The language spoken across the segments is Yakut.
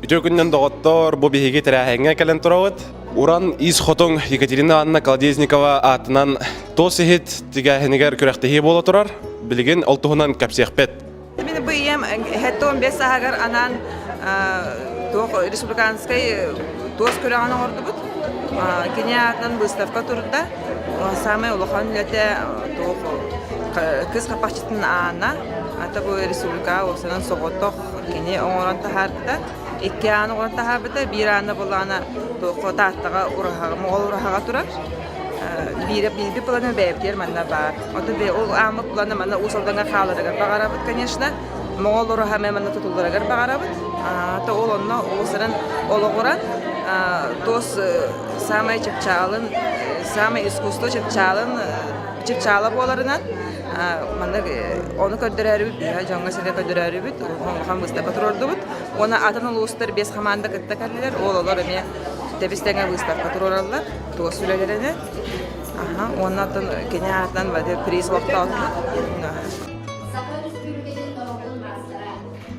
Үтүө күнүнэн доҕоттор, бу биһиги тэрээһиҥҥэ кэлэн турабыт. Уран ис хотун Екатерина Анна Колодезникова аатынан туос иһит тигээһинигэр күрэхтэһии буола турар. Билигин ол туһунан кэпсиэхпит. Мин бу ийэм 75 сааһыгар анаан туох республиканскай туос күрэҕин оҥордубут. Кини аатынан выставка турда. Саамай улахан үлэтэ туох кыс хаппахчытын аана. Ата бу республикаҕа уопсанан соҕотох кини оҥорон таһаарбыта. Икки ааны оҥорон таһаарбыта. Биир аана буллаҕына туохха Тааттаҕа ураһаҕа, Моҕол ураһаҕа турар. Биирэ биирбит плана бэйэбитигэр манна баар. Ото ол ааммыт плана манна Уус Алдаҥҥа хааларыгар баҕарабыт, конечно. Моҕол ураһа эмэ манна тутулларыгар баҕарабыт. То ол онно уусаран олоҕуран туос саамай чыпчаалын, саамай искусство чыпчаалын чыпчаала буоларынан маннык ону көрдөрөөрүбүт, биһиэхэ дьоҥҥо-сэргэ көрдөрөөрүбүт улахан выставка туруордубут. Уонна атын улуустар биэс хамаанда кытта кэллилэр. Ол олор эмиэ тэбис-тэҥэ выставка туруораллар, туос үлэлэринэн. Аха, уонна оттон кини аатынан приз олохтоотубут. Саха Өрөспүүбүлүкэтин норуотун маастара,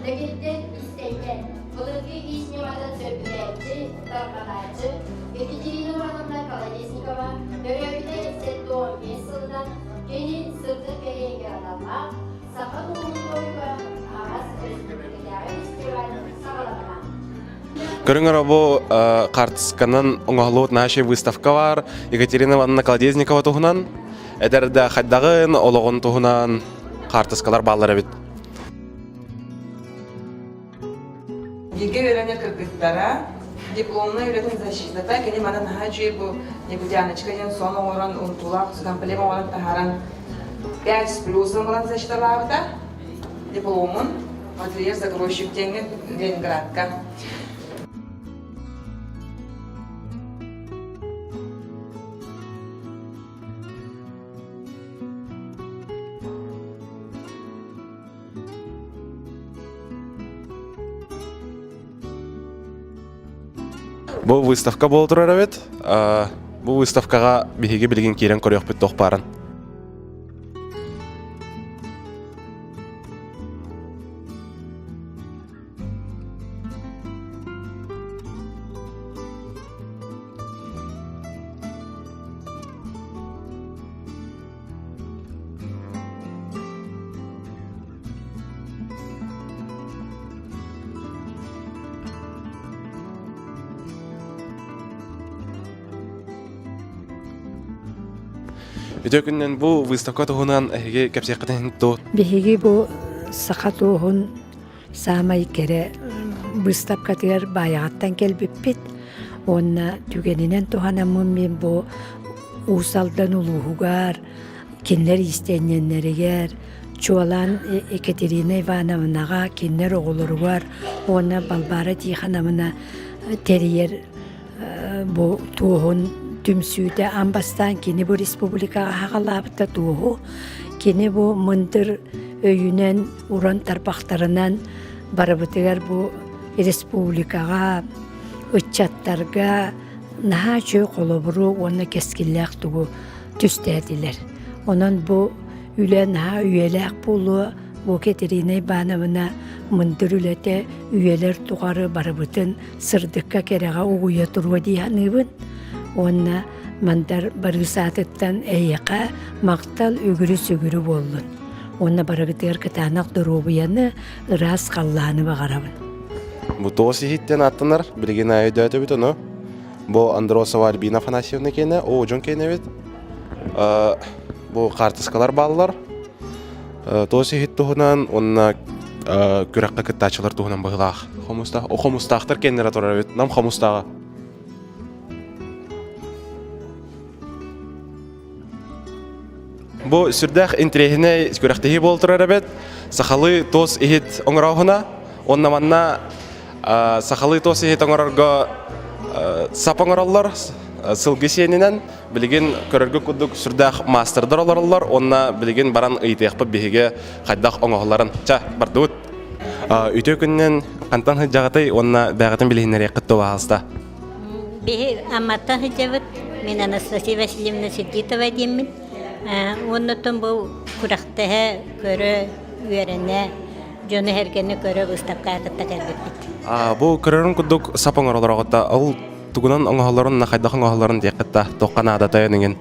дэгиттэр истэйдэр, былыргы иис ньыматын сөргүтээччи, тарҕатааччы Екатерина Ивановна Колодезникова төрөөбүтэ 75 сылынан кини сырдык кэриэһигэр аналлаах Саха туһун тойуга аһаҕас өрөспүүбүлүкэтээҕи фестиваль саҕаланна. Көрүҥ эрэ бу хаартысканан оҥоһуллубут нашей выставка бар Екатерина Ивановна Колодезникова туһунан эдэр да хайдаҕын олоҕун туһунан хаартыскалар бааллар эбит. Бииргэ үөрэнэр кыргыттара дипломнай үлэтин защитата кини маны наһаа үчүгэй бу Якутяночка диэн сон оҥорон унтуулаах комплект оҥорон таһааран 5 с плюсом ылан защиталаабыта дипломун модельер загрузчик диэҥҥэ Ленинградка. Бу выставка буола турар эбит. Бу выставкаҕа биһиги билигин киирэн көрүөхпүт туох баарын. Үтүө күнүнэн бу выставка туһунан эһиги кэпсиэххитин дуо? Биһиги бу саха туоһун саамай кэрэ быыстапкатыгар Баайаҕаттан кэлбиппит уонна түгэнинэн туһанаммын мин бу Уус Алдан улууһугар кинилэр иистэнньэннэригэр чуолаан Екатерина Ивановнаҕа кинилэр оҕолоругар уонна Балбаара Тихоновна тэрийэр бу туоһун түмсүүтэ аан бастаан кини бу республикаҕа аҕалаабыта туоһу кини бу мындыр өйүнэн уран тарбахтарынан барыбытыгар бу республикаҕа ыччаттарга наһаа үчүгэй холобуру уонна кэскиллээх тугу түстээтилэр. Онон бу үлэ наһаа үйэлээх буолуо бу Катерина Ивановна мындыр үлэтэ үйэлэр тухары барыбытын сырдыкка кэрэҕэ угуйа туруо дии саныыбын уонна Мандар Барыыс аатыттан эйиэхэ махтал үгүрү-сүгүрү буоллун уонна барыгытыгар кытаанах доруобуйаны, ыраас халлааны баҕарабын. Бу туос иһиттэн аттанар, билигин өйдөөтөбүт ону. Бу Андросова Альбина Афанасьевна киэнэ, оо, дьон киэнэбит. Бу хаартыскалар бааллар. Туос иһит туһунан уонна күрэххэ кыттааччылар туһунан быһыылаах. Хомустаах, о хомустаахтар киэннэрэ турар эбит. Нам хомустааҕа. Бу сүрдээх интэриэһинэй күрэхтэһии буола турар эбит. Сахалыы туос иһит оҥорооһуна уонна манна сахалыы туос иһит оҥорорго сап оҥороллор сылгы сиэнинэн. Билигин көрөргө курдук сүрдээх маастардар олороллор уонна билигин баран ыйытыахпыт биһиги хайдах оҥоһулларын. Ча, бардыбыт. Үтүө күнүнэн хантан сылдьаҕытый уонна бэйэҕитин билиһиннэриэххит дуо баһаалыста? Биһи Амматтан сылдьабыт. Мин Анастасия Васильевна Сергитова диэммин. Уонна оттон бу күрэхтэһэ, көрө, үөрэнэ. Дьону-сэргэни көрө быыстапкаҕа кытта кэлбиппит. Бу көрөрүн курдук сап оҥоролор ол тугунан оҥоһоллорун хайдах оҥоһоллорун диэххит да туохха наадата эниҥин.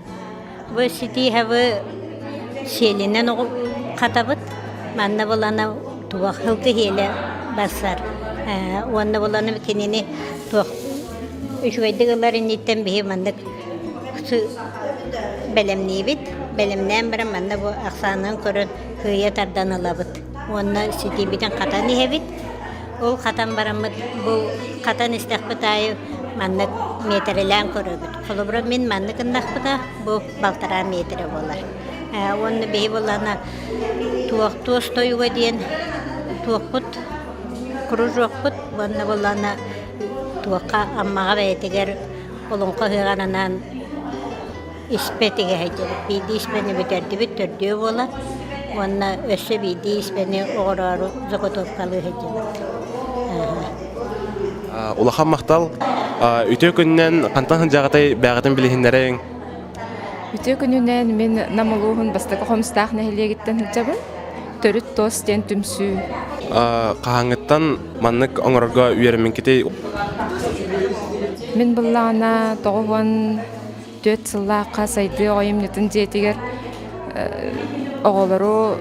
Бу ситииһэбы сиэлинэн хатабыт. Манна булана туох сылгы сиэлэ барсар. Уонна булана кинини туох үчүгэйдик ылар инниттэн биһи маннык бэлэмниибит. Бэлэмнээн баран манна бу ахсаанын көрөн сыыйа тардан ылабыт. Уонна ситиибитин хатан иһэбит. Ол хатан бараммыт бу хатан истэхпит аайы маннык миэтэрэлээн көрөбүт. Холобура мин маннык гыннахпына бу балтараа миэтэрэ буолар. Уонна биһи буоллаҕына туох туос тойуга диэн туохпут кружокпут уонна буоллаҕына туохха Аммаҕа бэйэтигэр олоҥхо ыһыаҕар анаан испэ тигэ сылдьабыт. Биирдии испэни бүтэрдибит төрдүө буолан уонна өссө биирдии испэни оҕороору заготовкалыы сылдьабыт. Улахан махтал. Үтүө күнүнэн хантан сылдьаҕытай бэйэҕитин билиһиннэриҥ. Үтүө күнүнэн мин Нам улууһун Бастакы Хомустаах нэһилиэгиттэн сылдьабын. Төрүт туос диэн түмсүү. Хаһааҥҥыттан маннык оҥорорго үөрэммиккитий? Мин быллаҕына 94 сыллаахха Сайдыы оҕо айымньытын дьиэтигэр оҕолору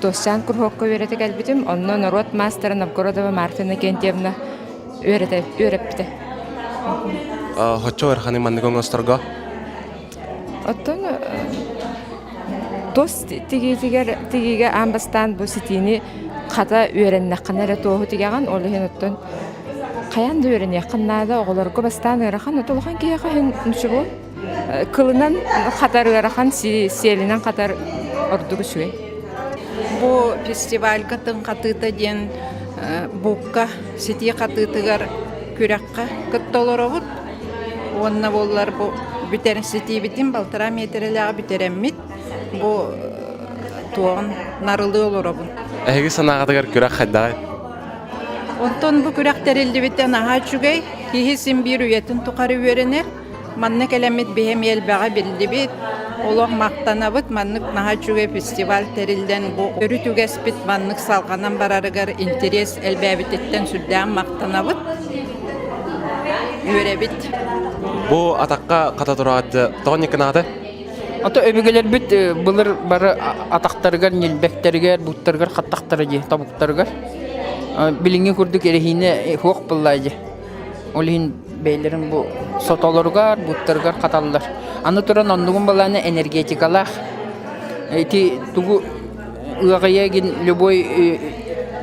туосчаан куруһуокка үөрэтэ кэлбитим. Онно норуот маастара Новгородова Марфа Иннокентьевна үөрэтэ үөрэппитэ. Оччо ыараханы маннык оҥосторго? Оттон туос тигиитигэр тигиигэ аан бастаан бу ситиини хата үөрэннэххинэ эрэ туоһу тигэҕин. Ол иһин оттон хайаан да үөрэниэххин наада. Оҕолорго бастаан ыарахан, от улахан киһиэхэ иһин ничего. Кылынан хатар ыарахан, сиэлинэн хатар ордук үчүгэй. Бу фестивальга тыҥ хатыыта диэн буукка ситии хатыытыгар күрэххэ кытта олоробут. Уонна буоллар бу бүтэр ситиибитин балтараа миэтэрэлээҕи бүтэрэммит бу туоҕун нарылыы олоробун. Эһиги санааҕытыгар күрэх хайдаҕый? Оттон бу күрэх тэриллибитэ наһаа үчүгэй. Киһи син биир үйэтин тухары үөрэнэр. Манна кэлэммит биһи эмиэ элбэҕи биллибит, олох махтанабыт. Маннык наһаа үчүгэй фестиваль тэриллэн, бу төрүт үгэспит маннык салҕанан барарыгар интэриэс элбээбититтэн сүрдээх махтанабыт, үөрэбит. Бу атахха хата тураат тоҕо ньыккынаата? Ото өбүгэлэрбит былыр бары атахтарыгар, ньилбэктэригэр, буттарыгар хаттахтара дии, тобуктарыгар. Билиҥҥи курдук эрэһиинэ суох буолла дии. Ол иһин бэйэлэрин бу сотолоругар, буттарыгар хаталлар. Аны туран оннугун балаана энергетикалаах. Ити тугу ыаҕайа игин любой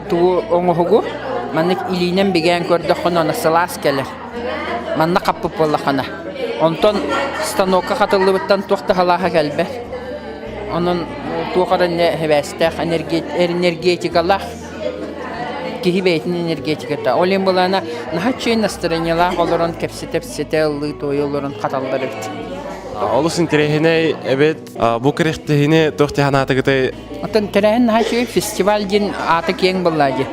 тугу оҥоһугу маннык илиинэн бигээн көрдөххүнэ аны сылаас кэлэр. Манна хаппыт буоллаххына. Онтон станокка хатыллыбыттан туох да халааһа кэлбэт. Онон туох эрэ эбээстээх энергетикалаах Киһи бэйэтин энергетиката. Ол иһин былаана наһаа үчүгэй настроениелаах олорон кэпсэтэ-кэпсэтэ ыллыы-туойа олорон хаталлар эбит. Олус интэриэһинэй эбит. Бу күрэхтэһиини туох дии санаатыгытай? Оттон тэрээһин наһаа үчүгэй фестиваль диэн аата киэҥ буолла дии.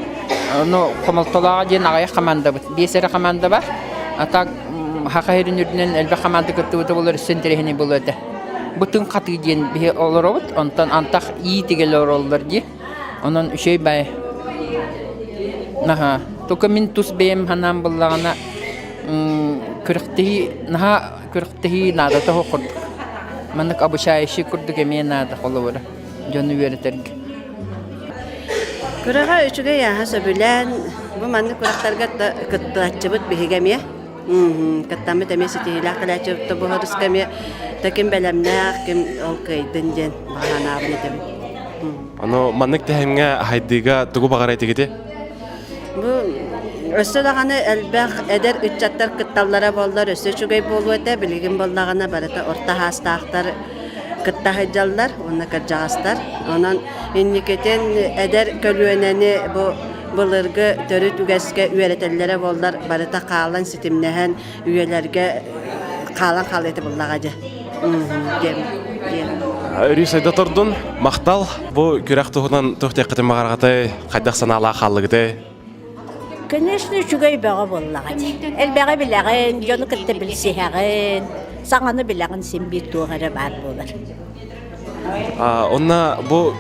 Ону хомолтолооҕо диэн аҕыйах хамаандабыт. Биэс эрэ хамаанда бар. А так Саха сирин үрдүнэн элбэх хамаанда кыттыбыта буолар өссө интэриэһинэй буолуо этэ. Бу тыҥ хатыы диэн биһи олоробут. Онтон антах ии тигэл олороллор дии. Онон үчүгэй баай. Наһаа. Только мин тус бэйэм санаам буллаҕына күрэхтэһии наһаа күрэхтэһии наадата суох курдук. Маннык обучающий курдук эмиэ наада холобура дьону үөрэтэргэ. Күрэҕэ үчүгэй ааһа сөбүлээн бу маннык күрэхтэргэ кыттааччыбыт биһиги эмиэ Кыттаммыт эмиэ ситиһиилээх кэлээччи бу һырыска эмиэ да ким бэлэмнээх, ким ол кыайдын диэн баҕа санаабын этэбин. Ону маннык тэһимҥэ хайдыыга тугу баҕарар этигити? Бу өссө даҕаны элбэх эдэр ыччаттар кытталлара буоллар өссө үчүгэй буолуо этэ. Билигин буоллаҕына барыта орто саастаахтар кытта сылдьаллар уонна кырдьаҕастар. Онон инникитин эдэр көлүөнэни бу былыргы төрүт үгэскэ үөрэтэллэрэ буоллар барыта хаалан ситимнэһэн үйэлэргэ хаалан хаалыа этэ буоллаҕа дьэ диэн диэн Өрүү сайда турдун махтал бу күрэх туһунан туох диэххитин баҕараҕытай хайдах санаалаах хааллыгытай Конечно, үчүгэй бөҕө буоллаҕа дии. Элбэҕи билэҕин, дьону кытта билсиһэҕин, саҥаны билэҕин син биир туох эрэ баар буолар. Онно бу.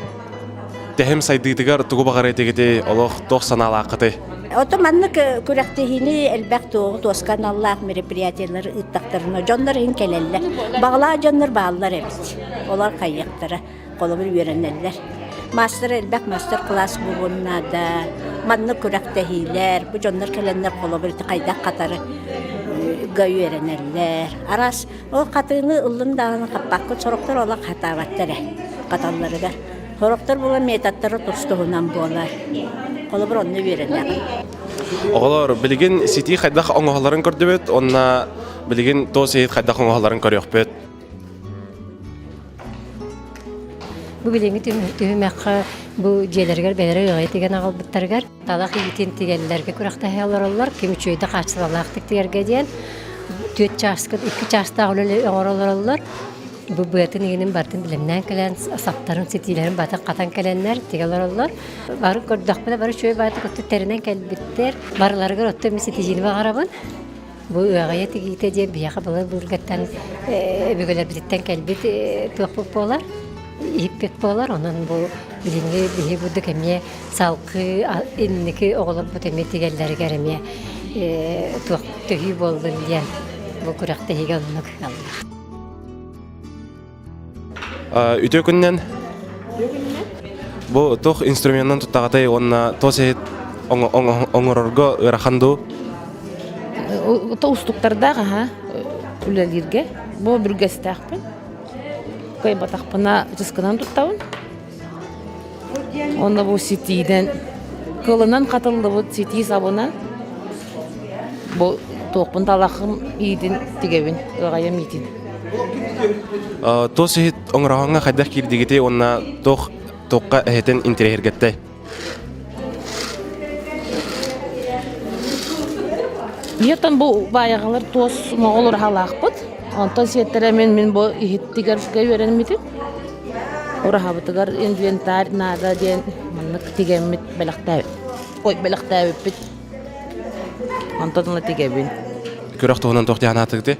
тэһим сайдыытыгар тугу баҕарар этигитий, олох туох санаалааххытый? Ото маннык күрэхтэһиини элбэх туоҕу туоска аналлаах мероприятиелар ыыттахтарына дьоннор иһин кэлэллэр. Баҕалаах дьоннор бааллар эбит. Олор хайыахтара, холобур үөрэнэллэр. Маастар элбэх мастер-класс буолуон наада. Маннык күрэхтэһиилэр, бу дьоннор кэлэннэр холобур ити хайдах хатары үөрэнэллэр. Араас Ол хатыыны ыллын даҕаны хаппаккын, сорохтор олох хатаабаттар ээ, хаталларыгар. Сорохтор буолан методтара тус-туһунан буолар. Холобур, онно үөрэнэҕин. Оҕолор, билигин ситии хайдах оҥоһулларын көрдүбүт уонна билигин туос иһит хайдах оҥоһулларын көрүөхпүт. Бу билиҥҥи түһүмэххэ бу дьиэлэригэр бэйэлэрэ ыаҕайа тигэн аҕалбыттарыгар талах иитин тигэллэргэ күрэхтэһэ олороллор. Ким үчүгэйдик хаачыстыбалаахтык тигэргэ диэн түөрт чааска икки чаастаах үлэни оҥоро олороллор. Бу быатын иҥинин барытын бэлэмнээн кэлэн, саптарын, ситиилэрин батын хатан кэлэннэр тигэ олороллор. Бары көрдөхпүнэ бары үчүгэй баҕайытык өттү тэринэн кэлбиттэр. Барыларыгар оттон мин ситиһиини баҕарабын. Бу ыаҕайа тигиитэ диэн биһиэхэ былыр-былыргыттан өбүгэлэрбититтэн кэлбит туохпут буолар, иһиппит буолар. Онон бу билиҥҥи биһи курдук эмиэ салгыы инники оҕолорбут эмиэ тигэллэригэр эмиэ туох төһүү буоллун диэн бу күрэхтэһиигэ оннук ылла. Үтүө күннэн. Бу туох инструменынан туттаҕатай уонна туос иһит оҥорорго ыарахан дуу? Устуктардаах аха үлэлииргэ. Бу бүргэстээхпин. Кыайбатахпына чыскынан туттабын. Онно бу ситиинэн кылынан хатыллыбыт ситии сабынан бу туохпун талахым иитин тигэбин, ыаҕайам иитин. Туос иһит оҥороһоҥҥо хайдах киирдигитий уонна туох туохха эһэтин интэриэһиргэттэй? Биһиэттэн бу баайаҕалар туос моҕол ураһалаахпыт. Онтон сиэттэрэ мин мин бу иһиттигэргэ үөрэммитим. Ураһабытыгар инвентарь наада диэн маннык тигэммит бэлэхтээбит ой бэлэхтээбиппит. Онтон ыла тигэбин. Күрэх туһунан туох дии санаатыгытый?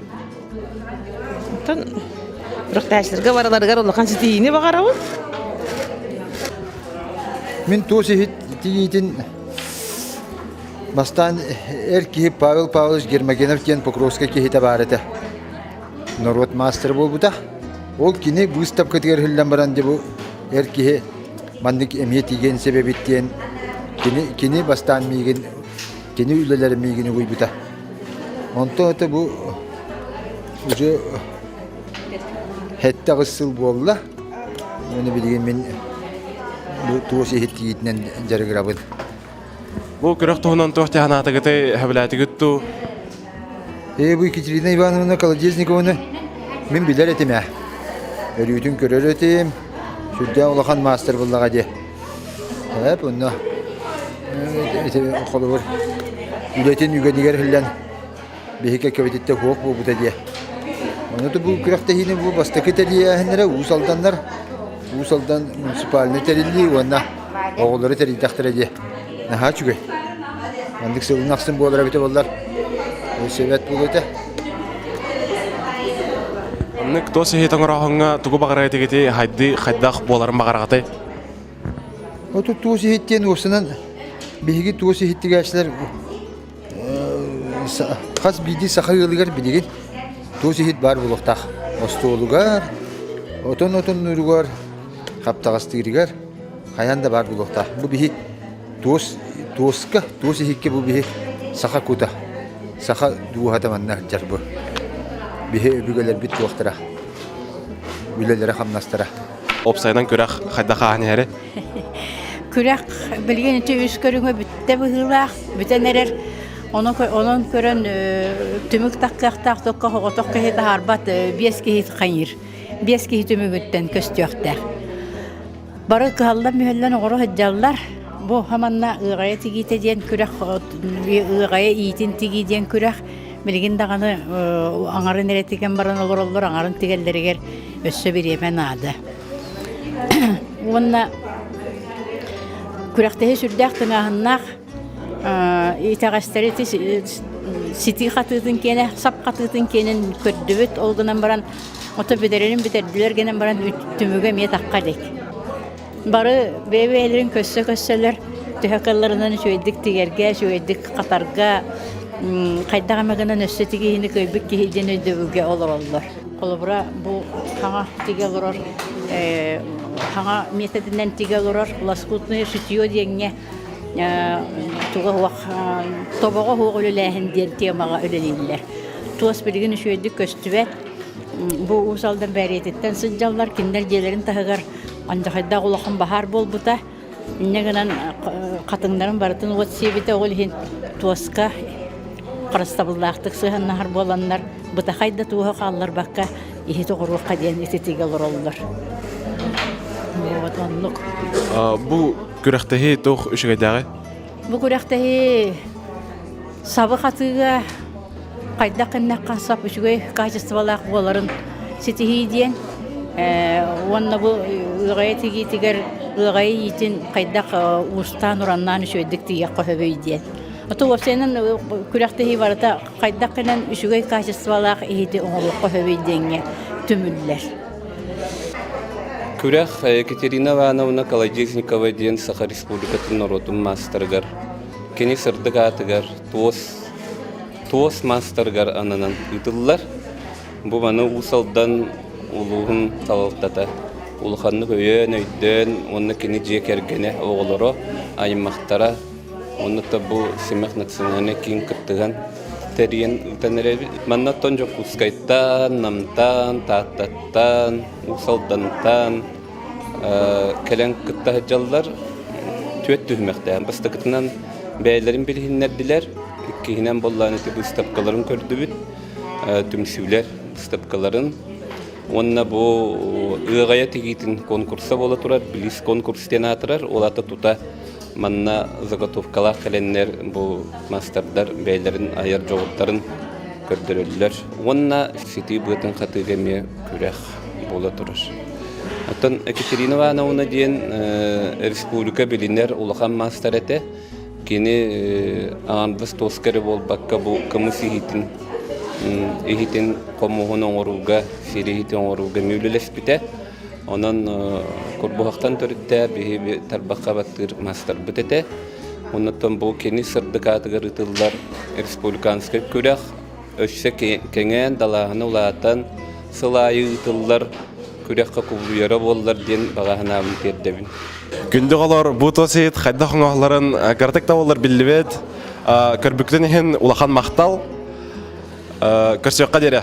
Онтон күрэхтээччилэргэ барыларыгар улахан ситиһиини баҕарабын. Мин туос иһит тигиитин бастаан эр киһи Павел Павлович Гермогенов диэн Покровскай киһитэ баар этэ. Норуот маастара буолбута. Ол кини быыстапкатыгар иһиллэн баран дьэ бу эр киһи маннык эмиэ тиийэн сөп эбит диэн кини, кини бастаан миигин, кини үлэлэрэ миигин угуйбута. Онтон это бу уже 7-8 сыл буолла. Уонна билигин мин бу туос иһит тиийитинэн дьарыгырабын. Бу күрэх туһунан туох дьаһанаатыгытай, сөбүлээтигит дуу? Ээ, бу Екатерина Ивановна Колодезникованы мин билэр этим ээ. Өрүүтүн көрөр этим. Сүрдээх улахан маастар буллаҕа дии. Эп, онно ити холобур үлэтин үгэнигэр иһиллэн биһи кэккэбититтэн суох буолбута диэ. Ону бу күрэхтэһиини бу бастакы тэрийээһиннэрэ Уус Алданнар, Уус Алдан муниципальнай тэриллии уонна оҕолору тэрийдэхтэрэ диэ. Наһаа үчүгэй. Маннык сылын ахсын буолар эбитэ буоллар, сөбөт буолуо этэ. Маннык туос иһит оҥорооһуҥҥа тугу баҕарар этигитий, хайды хайдах буоларын баҕараҕытай? Оту туос иһит диэн уопсанан биһиги туос иһиттигээччилэр Хас биирдии саха ыалыгар билигин туос иһит баар буолуохтаах. Остуолугар, отон отоннууругар, хаптаҕастыырыгар хайаан да баар буолуохтаах. Бу биһи туос туоска, туос иһиккэ бу биһи саха кута, саха дууһата манна сылдьар бу. Биһи өбүгэлэрбит туохтара, үлэлэрэ-хамнастара. Уопсайынан күрэх хайдах ааһан иһэрий? Күрэх билигин ити үс көрүҥэ бүттэ быһыылаах, бүтэн эрэр. Онон, онон көрөн түмүк тахсыахтаах токко соҕотох киһи таһаарбат биэс киһи хайыыр. Биэс киһи түмүгүттэн көстүөхтээх. Бары кыһаллан-мүһэллэн оҕоро сылдьаллар. Бу хаманна ыаҕайа тигиитэ диэн күрэх, ыаҕайа иитин тигии диэн күрэх билигин даҕаны аҥарын эрэ тигэн баран олороллор, аҥарын тигэллэригэр өссө бириэмэ наада. Уонна күрэхтэһии сүрдээх тыҥааһыннаах итэҕэстэри ситии хатыытын киэнэ, сап хатыытын киэнин көрдүбүт. Ол гынан баран, ото бүтэрэрин бүтэрдилэр гынан баран түмүгэ эмиэ тахха илик. Бары бэйэ-бэйэлэрин көссө-көссөлөр төһө кыалларынан үчүгэйдик тигэргэ, үчүгэйдик хатарга, хайдах эмэ гынан өссө тигиһини кыайбыт киһи диэн өйдөбүлгэ олороллор. Холобура, бу хаҥа тигэ олорор, хаҥа методинэн тигэ олорор лоскутное шитье диэҥҥэ туга суох тобоҕо суох үлэлээһин диэн темаҕа үлэлииллэр. Туос билигин үчүгэйдик көстүбэт. Бу Уус Алдан Бээрийэтиттэн сылдьаллар. Кинилэр дьиэлэрин таһыгар Андьахайдаах улахан баһаар буолбута. Инньэ гынан хатыҥнарын барытын уот сиэбитэ, ол иһин туоска харыстабыллаахтык сыһыаннаһар буоланнар, бытахай да туоһу хаалларбакка иһит оҕоруохха диэн ититигэ олороллор. Вот оннук. Бу күрэхтэһии туох үчүгэйдээҕий? Бу күрэхтэһии сабы хатыыга хайдах гыннахха сап үчүгэй качестволаах буоларын ситиһии диэн уонна бу ыаҕайа тигиитигэр ыаҕайа иитин хайдах уустаан-ураннаан үчүгэйдик тигиэххэ сөбүй диэн. Ото уопсайынан күрэхтэһии барыта хайдах гынан үчүгэй качестволаах иһити оҥоруохха сөбүй диэҥҥэ түмүллэр. Күрэх Екатерина Ивановна Колодезникова диэн Саха Республикатын норуотун маастарыгар, кини сырдык аатыгар туос туос маастарыгар ананан ыытыллар. Бу маны Уус Алдан улууһун салалтата улаханнык өйөөн, өйдөөн уонна кини дьиэ кэргэнэ, оҕолоро, аймахтара уонна да бу Симэх национальнай киин кыттыһан тэрийэн ыытан эрэбит. Манна оттон Дьокуускайтан, Намтан, Тааттаттан, Уус Алдантан кэлэн кытта сылдьаллар. Түөрт түһүмэхтээх. Бастакытынан бэйэлэрин билиһиннэрдилэр. Иккиһинэн буоллаан ити быыстапкаларын көрдүбүт. Түмсүүлэр быыстапкаларын. Уонна бу ыаҕайа тигиитин конкурса буола турар, Близ конкурс диэн аатырар. Ол аата тута манна заготовкалаах кэлэннэр бу маастардар бэйэлэрин айар дьоҕурдарын көрдөрөллөр. Уонна ситии быатын хатыыга эмиэ күрэх буола турар. Оттон Екатерина Ивановна диэн республика билинэр улахан маастар этэ. Кини аҥардас туоска эрэ буолбакка бу кымыс иһитин иһитин хомуһун оҥорууга, сири иһити оҥорууга эмиэ үлэлэспитэ. Онон Курбуһахтан төрүттээх биһиги тарбахха баттыыр маастарбыт этэ. Оннуттан бу кини сырдык аатыгар ыытыллар республиканскай күрэх өссө кэҥээн, далааһына улаатан, сыл аайы ыытыллар күрэххэ кубулуйара буоллар диэн баҕа санаабын тиэрдэбин. Күндү оҕолор, бу туос иһит хайдах оҥоһулларын кыратык да буоллар биллибэт. Көрбүккүтүн иһин улахан махтал. Көрсүөххэ диэри.